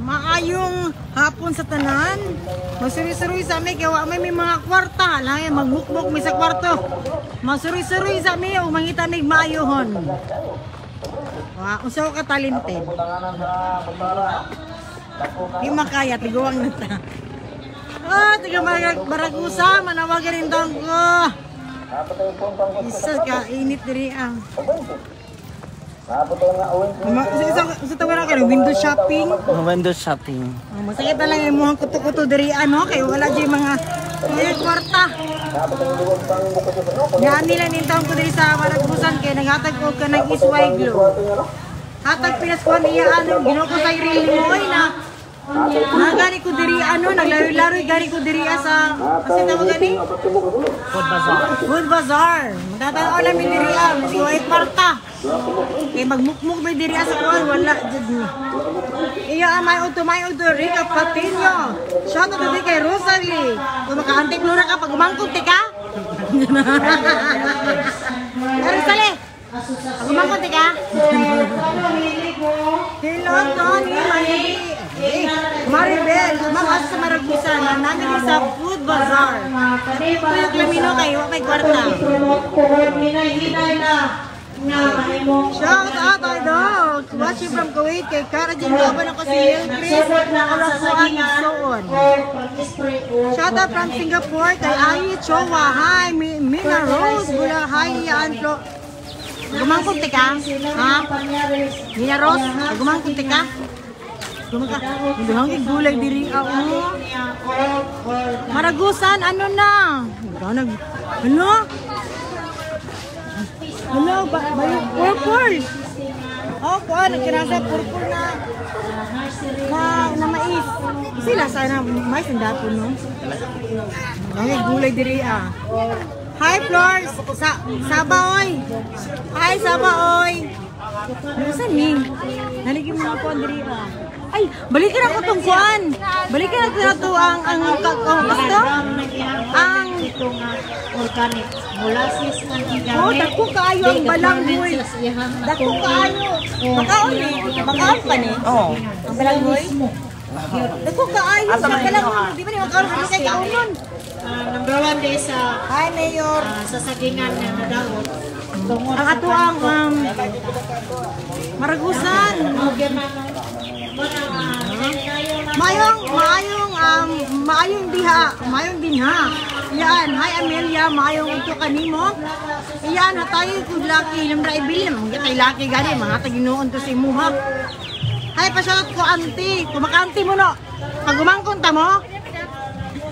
Maayong hapon sa tanan. Masuroy-suroy sa amin kaya wa may mga kwarta. Lang magmukmok mi sa kwarto. Masuroy-suroy sa amin o mangita mig maayohon. Wa usaw ka talented. Di makaya tiguwang na ta. Tiga Maragusa manawagan rin taon ko. Isa ka init diri ang. Sa tawaran ka window shopping. Window shopping. Masakit na lang yung mga kuto-kuto diri ano kay wala di mga kwarta. Yan nila nintawon ko diri sa Maragusan kay naghatag ko ka ng isway glow. Hatag pinaskuhan iya ano ginoo ko sa reel mo oy na. Nagani ko diri ano naglaro-laro gani ko diri sa kasi tawag gani Food bazaar. Food bazaar. Magtataw na mi diri si way kwarta. Kay magmukmuk may diri sa kuan wala jud ni. Iya may auto Rica Patinho. Shout out to kay Rosalie. Kung makaantik lura ka pag umangkot ka. Rosalie. Pag umangkot ka. Hello Tony. Maribel, mga sa Maragusan na namin sa Food Bazaar. Ito yung Clamino kayo, may kwarta. Shout out I dog! Watching from Kuwait kay Karajin Gaban ako si Hilchris Alakuan Igsoon. Shout out from Singapore kay Ayi Chowa. Hi, Mina Rose. Bula, hi, Antro. Gumangkot ka? Ha? Mina Rose, gumangkot ka? Gumaka, hindi gulay diri ako. Maragusan, ano na? Ano? Ano? Purple. Oh, kuha, nagkinasa purple na mais. Sila sana mais ang dapo, no? Hindi gulay diri ah. Hi, Flores. Sabaoy. Hi, Sabaoy. Nusan ni? Naligim na ako ang diri ah. Ay, balikan ako tong kuan. Balikan natin na to ang gusto. Ang organic molasses ang igamit. Oh, dako kaayo ang balanghoy. Dako kaayo. Makaon pa ni. Oo. Ang balanghoy. Dako kaayo sa balanghoy. Di ba ni makaon sa kay kaunon? Number 1 day sa Hi, Mayor. sa sagingan na nadawot. Ang ato ang Maragusan. Maayong dinha. Yan, hi Amelia, maayong ito kanimo. Yan, hatayo kung laki, namra ibili, mga kay laki gani, mga taginoon to si Muha. Hi, pa-shoutout ko auntie, kumaka-auntie mo no. Pag umangkon ta mo,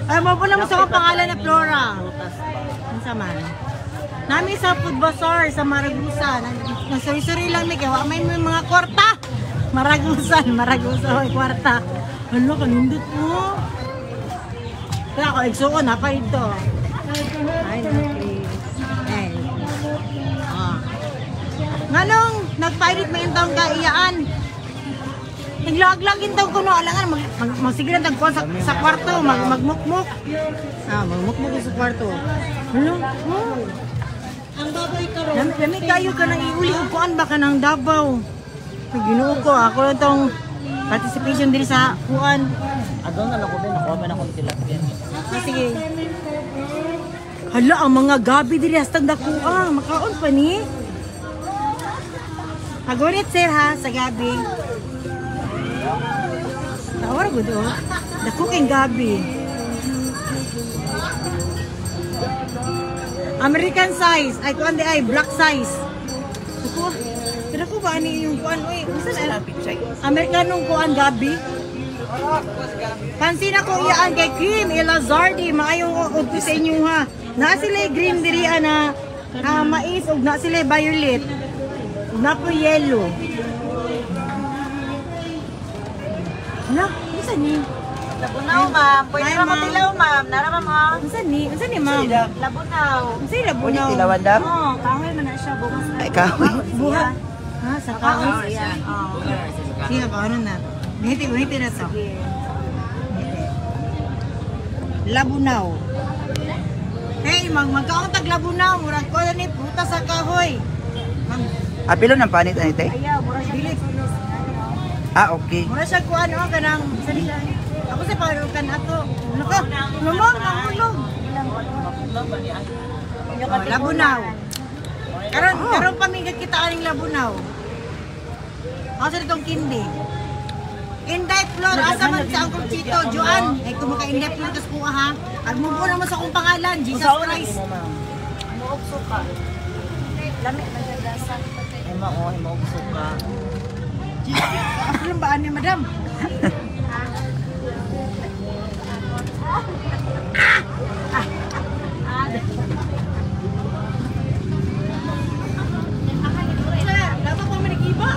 ay mo po naman sa akong pangalan na Flora. Ang saman. Nami sa Food Bazaar sa Maragusan. Nasuri-suri lang ni kaya may mga kwarta. Maragusan, may kwarta. Ano kanindot mo? Kaya ako igsuon ha pa ito. Ay, okay. Nganong nagpailit mo yung taong kaiyaan? Naglag-lagin daw ko no, alangan magsigilan tagkuhan sa kwarto, magmukmuk. Magmukmuk sa kwarto. Ano? Ang baboy karon. Lami kayo ka nang iuli ug kuan ba ka nang Davao. Ginoo ko ako lang tong participation diri sa kuan. Adon na lang ko din, nakuha ba na akong tilapia. Sige. Hala, ang mga gabi diri hastag dakuang makaon pa ni. Hagonit sir ha sa gabi. Tawar gud oh. Dako kay gabi. American size, ay kuan di ay black size. Ako, pero ko ba ani yung kuan oy, usan Americanong kuan gabi. Pansin ako iyaan kay Kim Elazardi, maayong udto sa inyo ha. Naa sila green diri na mais ug naa sila violet. Ug na po yellow. Hala, usan ni? Labunaw ma'am, pwede na mo tilaw ma'am. Nara ma'am. Usan ni ma'am? Labunaw. Usan labunaw? Tilawan dam? Oh, kahoy man na siya bukas na. Ay, kahoy. Buha. Ha, sa kahoy. Siya. Sige, paano na? Hiti na to. Labunaw. Hey, magkaon tag labunaw, murag ko ni puta sa kahoy. Apilo ng panit anite? Ayaw, mura siya. Dili. Ah, okay. Mura siya kuan o kanang salila. Ako sa parukan ato. Nako, lumong mahulog. Labunaw. Karon pamigad kita aning labunaw. Ako sa ditong kindi. Inday Flor, asa man sa Uncle Chito, Joan. Ay kung maka-Inday Flor kas kuha ha. Agmubo naman sa akong pangalan, Jesus Christ. Muokso ka. Lamig na gagasan. Ay maugso ka. Ako lang ba ani madam? Dapat pa manigiba.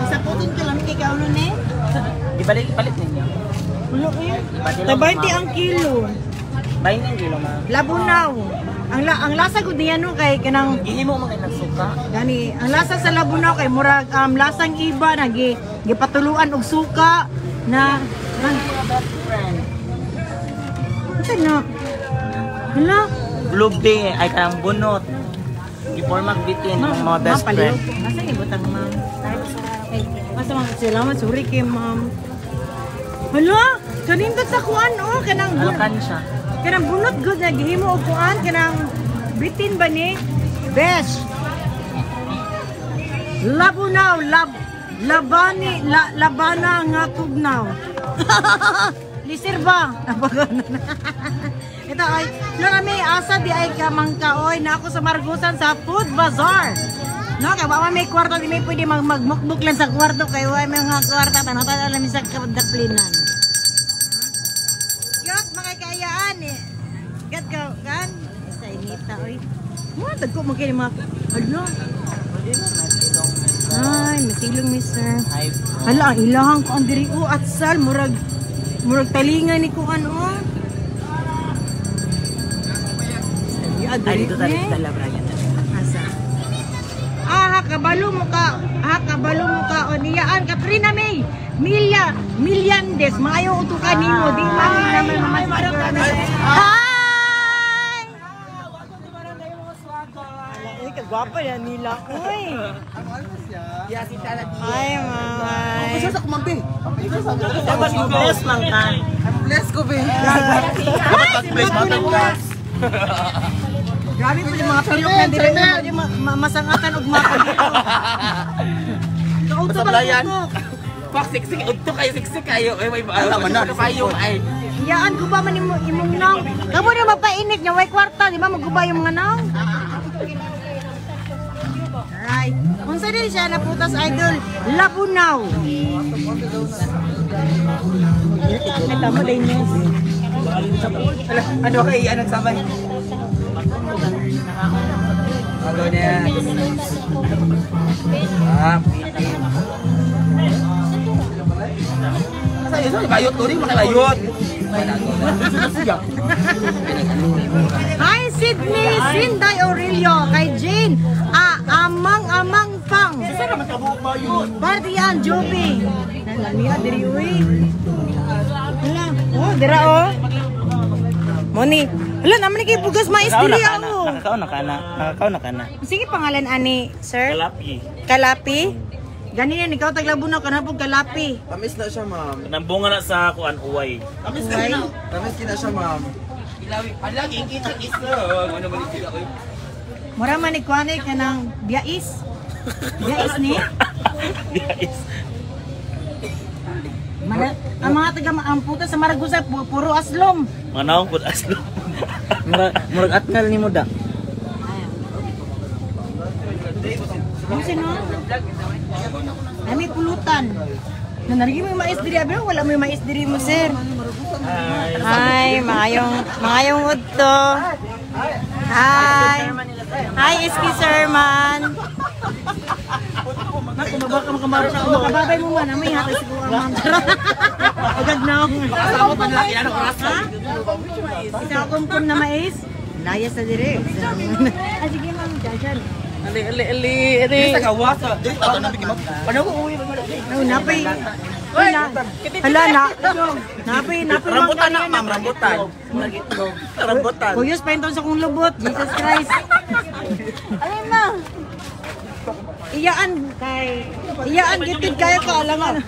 Sa putin ko lang kay kaunon eh. Ibalik ninyo. Ulo eh. Tabay ang kilo. 20 kilo ma. Labunaw. Ang lasa gud niya no kay kanang Gihimo mo kay nagsuka. gani ang lasa sa labunaw kay murag lasang iba na gipatuluan og suka na Ano na? Hala? Blueberry ay kanang bunot. Before magbitin ng mga best friend. Asa ni butang ma'am? Asa man salamat sorry kay ma'am. Hala? Kanindot sa kuan oh kanang Ano kan siya? kanang bunot gud na gihimo og kuan kanang bitin ba ni? Besh. Labunaw, labana nga tugnaw. Lisir ba? Ito ay, kami asa di ay kamangkaoy na ako sa Margusan sa Food Bazaar. No, kaya ba may kwarto, di may pwede magmukbuk lang sa kwarto kayo ay mga kwarto, tanong-tanong alam sa kadaplinan. Gat, makakayaan eh. Gat ka, kan? Sa inita, oy. Mga tagko mo kayo mga, ano? Ay, matilong mister. Hala, ang ilahang ko ang diri at sal, murag talingan ni ko ano. Ay, dito tayo sa Brian. Asa? Kabalo mo ka o niyaan Katrina May Milyandes maayo utukan nimo di man naman Hi! Ay, kagwapa yan nila. Uy! Ay, mamay. Isa sa kumampi. Dapat mo bless lang ka. Bless ko, be. Grabe po yung mga pilok na dire masangatan og mapa dito. Kauto ba ko? Pak siksik udto kayo siksik kayo. Ay may kayo ay. Yaan guba man imong nang. Kamo na mapainit nya way kwarta, di ba maguba yung mga nang? Alright. Unsa din siya naputas idol? Labunaw. Ito mo din niya. Ano kay anong sabay? Ano niya? Sa bayot ko rin, makabayot. Hi Sydney, Sinday Aurelio, kay Jane, amang pang. Bardian, Joby. Nalamiya, diri uy. Hala, oh, dira oh. Moni, hala naman ni bugas mais diri oh. Nakakaw na kana. Sige pangalan ani, sir? Kalapi. Kalapi? Gani yan, ikaw taglabunaw ka na po kalapi. Tamis na siya, ma'am. Nambunga na sa kuan uway. Tamis na siya, ma'am. Palagi kita isa. Ano ba ni ko? Mura man ni kuanay ka ng biyais. Biyais ni? Yes. Ang mga taga ang puta sa Maragusa, puro aslom. Manawang pud aslo. Murag atngal ni mo da. Ano sino? Ay, may pulutan. Nanarigi mo yung mais diri, abiro? Wala mo yung mais diri mo, sir. Hi, maayong udto. Hi. Hi, Iski Sirman. Makababay mo man, may hatay siguro ang ma'am. Agad na ako. Kasama pa nila kinano oras. Isa kumpun na mais. Laya sa dire. Sige, ma'am, dyan. Ali. Sa gawas. Ano ko uwi ba? No, napay. Uy, na. Hala na. Napi Rambutan na, ma'am, rambutan. Rambutan. Kuyos pa sa kong lubot. Jesus Christ. Alin na? Iyaan gitid kayo ka alangan.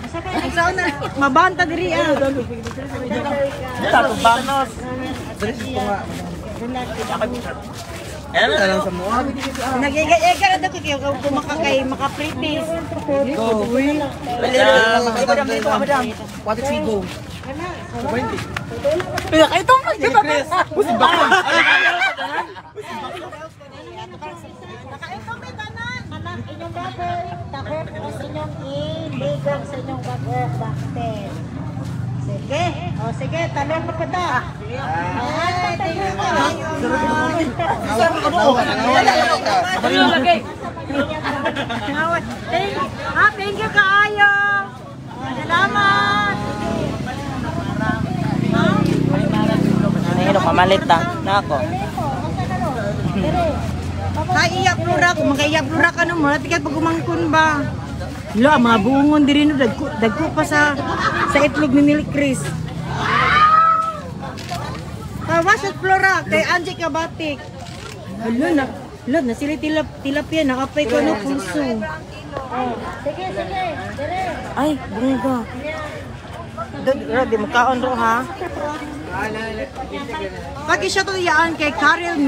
Saan na mabanta diri ah. Tato banos. Alam sa mo. Nagigay-igay na ko kayo kung makapritis. Uy. Madam, what if we go? Ito mo, di ba? Inyong bagay, takot o sa inyong iligang sa inyong bagok bakter. Sige, o sige, talong na pa ta. Ay, tingin ka. Thank you kaayo. Salamat. Ano, mamalit na ako. Kaya plura ko, magkaya plura ka no mo, tikat pag umangkon ba? Lo, mga bungon diri no, dagko pa sa itlog ni Nili Chris. Tawas at plura, kay Angie Kabatik. Lo, na sila tilapia, nakapay ko no puso. Sige, sige, dire. Ay, bunga. Di makaon ro ha. Pagi siya to yaan kay Cheryl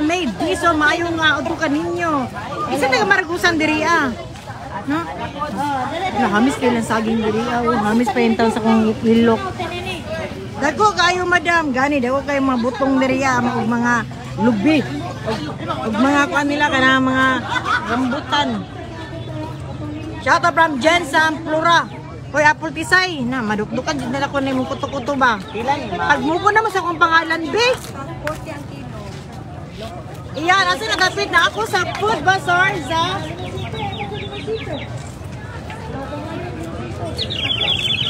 May, Diso, maayong utukan ninyo. Isa taga Maragusan diri ah. No? Hamis kayo lang saging diri ah. Hamis pa yung taon sa kong ilok. Dako kayo madam, gani dako kayo mga butong diri ah, mga lubi. Ug mga kanila kana mga rambutan. Shout out from Jensen Plura. Hoy, Apple Tisay, na madukdukan din na ako na yung kuto-kuto ba? Pag muko naman sa akong pangalan, base. Iyan, asa nagapit na ako sa food bazaar sa...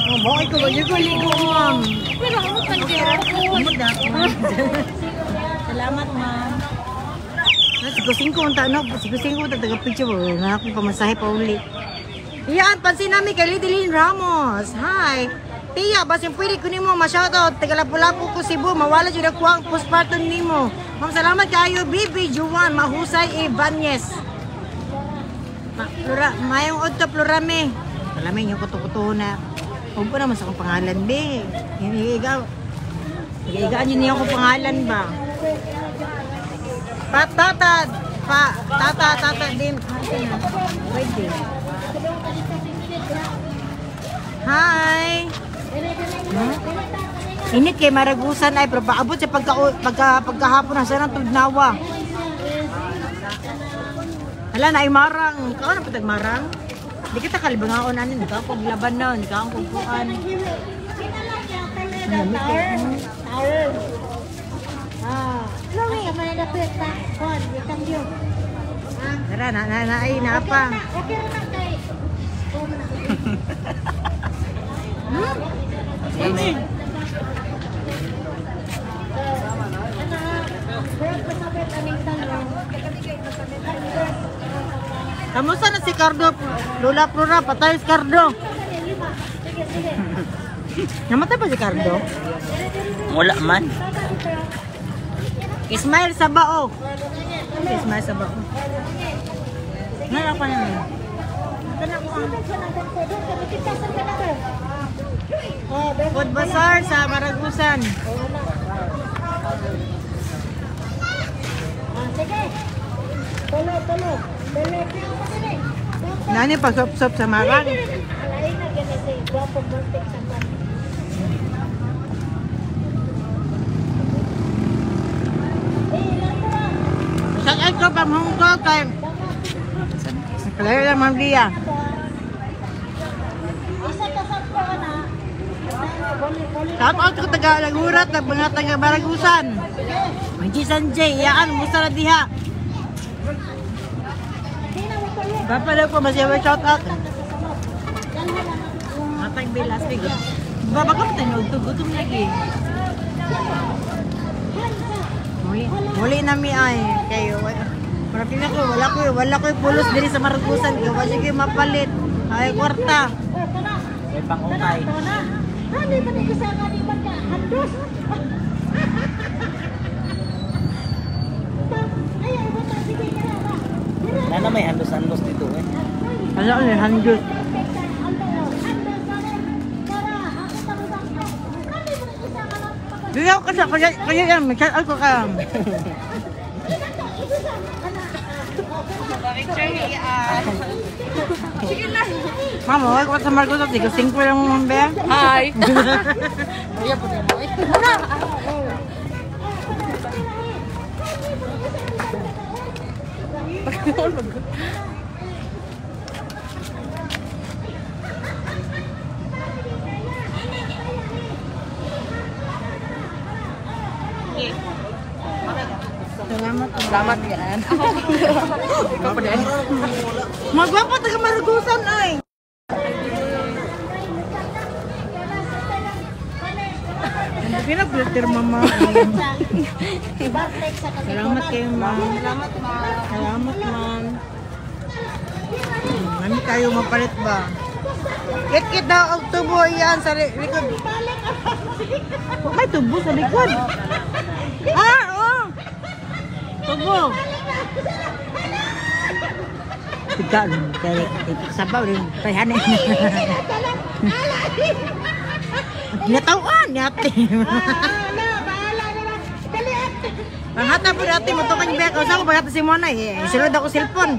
Oh, bakit ko ba? Ligo, ma'am. Pero ako pandera ko. Salamat, ma'am. Sigusing ko, taga-picture mo. Na akong pamasahe pa uli. Iyan, pansin namin kay Lidilyn Ramos. Hi. Tia, basin pwede ko nimo ma-shoutout. Taga-Lapu-Lapu ko Cebu. Mawala dyan ako ang postpartum nimo. Ma'am, salamat kayo. Bibi Juan, Mahusay Ibanez. Plura, mayong odto, Plura me. Alam yung kuto-kuto na. Huwag ko naman sa akong pangalan, be. Higigaan yun niya akong pangalan ba? Tata, din. Pwede. Hi! Init kay Maragusan ay pero paabot sa pagkahapon na sa Tudnawa. Hala na ay marang. Ikaw na patag marang? Di kita kalibangaon anin. Ikaw kong laban na. Ikaw ang kukuan. Asa man na pet ta. Kon, itang yo. Tara, ay napa. Okay ra kay. Kamusta na si Cardo? Lola Plura, patay si Cardo. Namatay pa si Cardo? Wala man. Ismail Sabao. Ismail Sabao. Ngayon pa naman. Food Bazaar sa Maragusan. Sige. Tulo. Nani pag-sop-sop sa Marang. Alay na ganito si Guapo Montek sa pan. Shout out ko from Hong Kong kay Claire lang, Ma'am Lia. Isa ka sa po na. Shout out ko taga Lagurat, mga taga Maragusan. May Sanjay, yaan, musta na diha. Bapa daw po, masyawa shout out. Matang bilas, bigo. Baba ka pa gutom lagi. Muli nami ay kayo. Marami na ko, wala ko pulos diri sa Maragusan. Kaya sige mapalit. Ay, kwarta. May pangungay. Hindi ba isa nga di man ka handos? Ayaw mo ta sige ka na. Nana may handos-handos dito eh. Ano ang handos? Bigyan ko kaya yan, may chat ako ka. Mama, wag ko sa Marcos at tigo 5 lang mo be. Hi. Salamat yan. Magwapa taga Margusan ay. Pinag-filter mama. Salamat kayo ma'am. Salamat ma'am. Nami kayo mapalit ba? Kit-kit daw ang tubo yan sa likod. May tubo sa likod. Ah, oh. Tubo. Ikaw, sabaw rin. Payanin. Natawan ni ate. Panghata po dati mo ito kanyang beka. Saan ko panghata si Mona eh. Isunod ako silpon.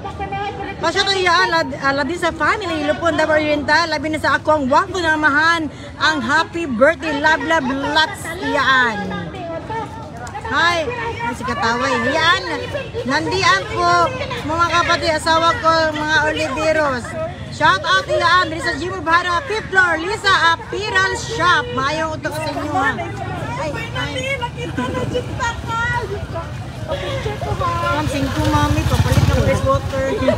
Pasya ito iyaan. Ladi sa family. Lupon da Oriental. Labi na sa ako ang wako na amahan. Ang happy birthday. Love, love, lots iyaan. Hi. Si Kataway. Iyaan. Nandiyan po. Mga kapatid. Asawa ko. Mga Oliveros. Shout out iyaan. Diri sa Jimmy Bahara. 5th floor. Lisa Apparel Shop. Maayong utok sa inyo. Ay, nakita na jiktakal. Ma'am, 5 mami. Papalit ng fresh water. Sige,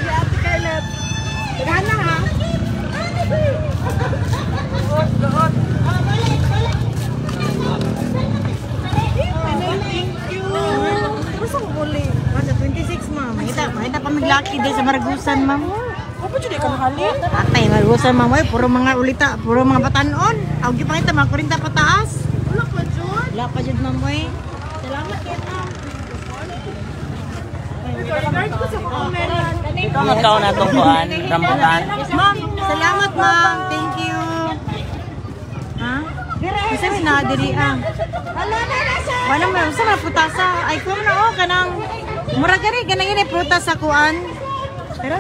ate Carlet. Gana ha? Doon, doon. Balik, balik. Thank you. Gusto ko uli. 26 ma'am. Makita pa maglaki din sa Margusan ma'am. Apa jadi ka mahalin? Atay, Margusan ma'am. Puro mga ulita. Puro mga batanon. Awag yung pakita mga 40 pataas. Wala pa dyan. Wala pa dyan ma'am. Salamat kayo ma'am. Ikaw magkaon na itong kuhan, rambutan. Ma'am, salamat ma'am. Thank you. Ha? Kasi may nadiri ah. Wala mo, sa mga putasa. Ay, kung na oh, kanang murag gani, ganang yun prutas sa kuan. Pero,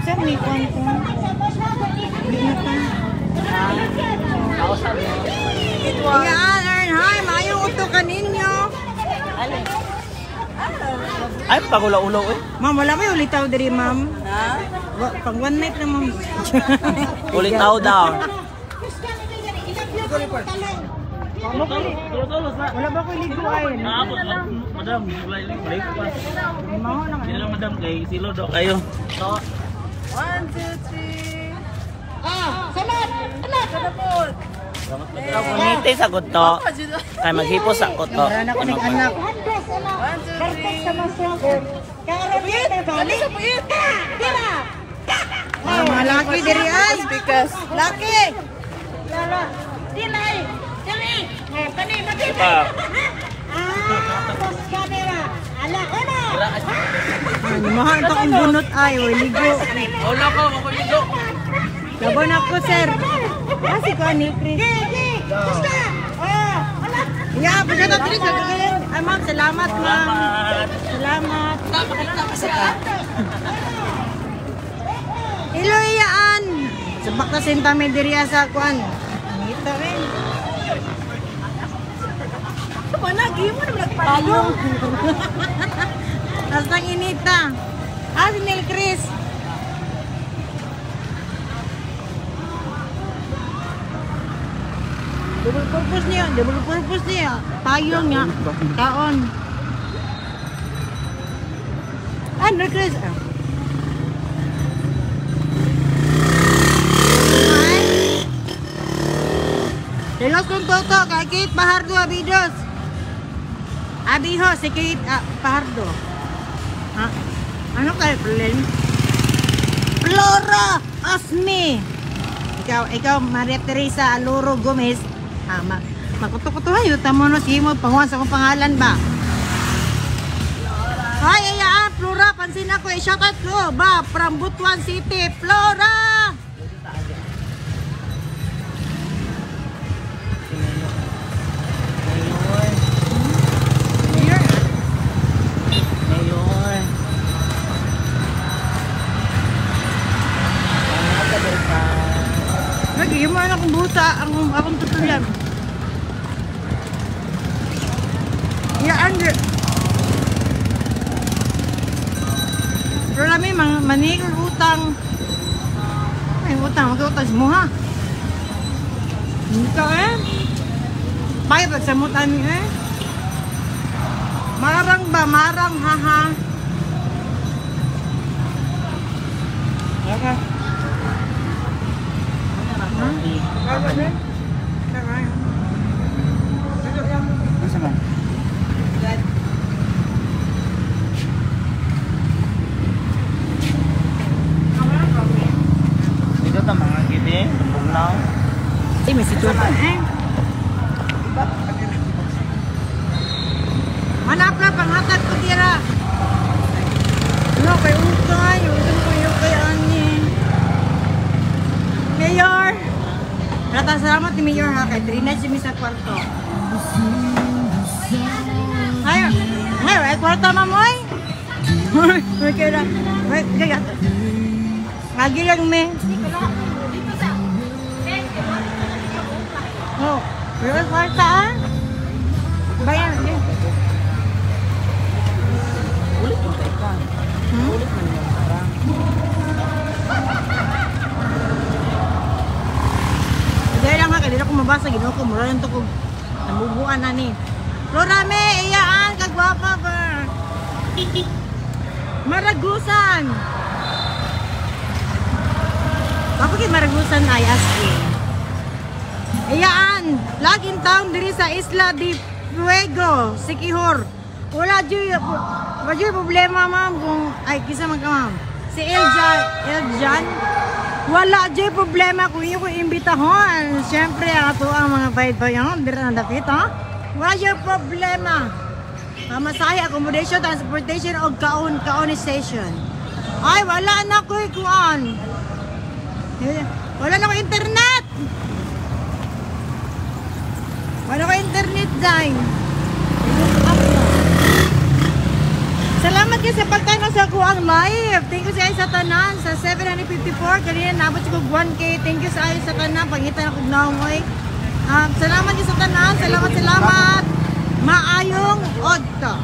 kasi may kuan ko. Hindi na pa. Iyaan, Ern, hi, mayong utokan ninyo. Ay, pagula-ulaw eh. Ma'am, wala may ulitaw diri, ma'am. Ha? Pang one night na, ma'am. Ulitaw daw. Wala ba ko iligo ay? Madam, balik ko pa. Hindi lang madam, kay silo daw kayo. 1, 2, 3. Ah, salat. Anak, kadapot. Ngiti sa kuto. Kay maghipos sa kuto. Wala ko ng anak. Handes, anak. Perfect sa masya. Karapit. Balik sa puit. Tira. Mga laki diri ay. Because Laki. Lala. Dilay. Dili. Kani, mati. Pa. Tos camera. Ala, una. Mahal ito kong bunot ay. Ligo. Wala ko, ako ligo. Laban ako, sir. Kasi ko, Neil Chris. Basta. Oh, ala. Yeah, pagka natin sa gagawin. Ay, ma'am, salamat, ma'am. Salamat. Hello, iyaan. Sabak na sintami diri sa kuan. Ito rin. Lagi mo na nagpalong. Hasta inita. Ah, si Neil Chris. Double purpose niya. Tayo niya. Kaon. Ah, Neil Chris. Delos kong toto, kay Kate Pahardo Abidos. Abiho, si Kate Pahardo. Ha? Ano kayo, Flora Asmi. ikaw Maria Teresa Aluro Gomez. Makuto-kutuhan yun. Tamo no si mo panguhan sa akong pangalan ba? Ay, ayaan, Flora, pansin ako, shoutout ko, ba, from Butuan City, Flora! Mayor. Lagi, yung mga akong buta, akong tutulan. Ayaan, pero namin, manigol utang. Ay, utang, mag-utang mo ha. Hindi ka eh. Bakit pagsamutan niyo eh? Marang ba? Marang, haha. Okay. Masa ba? Dito ta mga gidi, bugnaw. May situpan eh. Manap na, panghatag ko tira. Ano, kay Utay. Utay ko yung kay Ani. Mayor! Salamat ni Mayor ha, kay Trina si sa kwarto. Ay, kwarto mamoy? Ay, kaya na. Ay, kaya. Lagi lang me. Oh, pero kwarta ah. Bayan, din. Ulit yung teka. Ulit man yung parang. Dahil lang ha, kanina ko mabasa, ginawa ko, mura lang ito ko namubuan na ni. Flora me, iyaan, kagwapa ba? Maragusan! Bakit Maragusan ay asking? Iyaan, laging taon diri sa Isla de Fuego, Siquijor. Wala dyan problema ma'am kung, ay kisa man ka ma'am. Si Eljan, wala dyan problema kung iyo ko imbitahon. Siyempre, ato ang mga bayad-bayan, dira na dapit ha. Wala dyan problema. Masahe, accommodation, transportation, o kaonisation. Ay, wala na ko ikuan. Wala na ko internet. Wala ko internet dahil. Salamat kayo sa pagtanong sa kuang live. Thank you sa sa tanan sa 754. Kanina nabot ko 1K. Thank you sa sa tanan. Pangitan ako naungoy. Salamat kayo sa tanan. Salamat. Maayong odto.